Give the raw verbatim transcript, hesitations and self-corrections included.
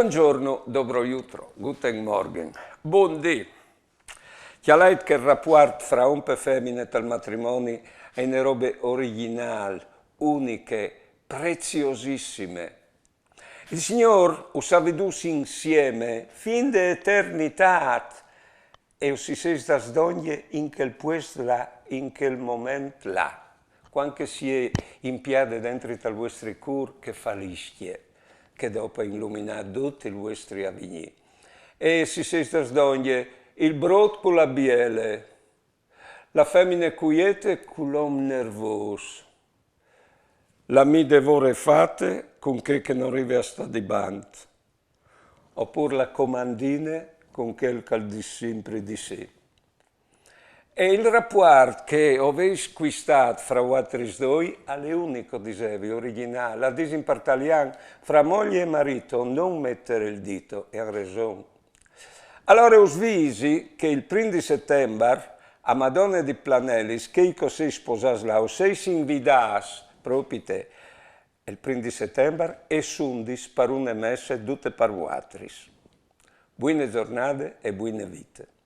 Buongiorno, dobro jutro, guten Morgen, bundì. Cjalait che il rapuart fra om e femine tal matrimoni al è une robe origjinâl, uniche, preziosissime. Il Signôr us à viodûts insiemi fin de eternitât e us sês dâts dongje in chel puest là, in chel moment là, cuant che si è impiade dentri tal vuestri cûr chê faliscje che dopo e iluminarà dut il vuestri avignî. E si sês dâts dongje il brot cu la biele, la femine cuiete cul om nervôs, la mide vore fate cun chê che no rive a stâ dibant, opûr la comandine cun chel che al dîs simpri di sì. E il rapuart che o vês cuistât fra vualtris doi al è unico, disevi, origjinâl, la disin par talian, fra moglie e marito non mettere il dito, e àn reson. Alore us visi che il prin di Setembar a Madone di Planelis, chei che o sês sposâts là, o sês invidâts propite il prin di Setembar e sundis par une messe dute par vualtris. Buine zornade e buine vite.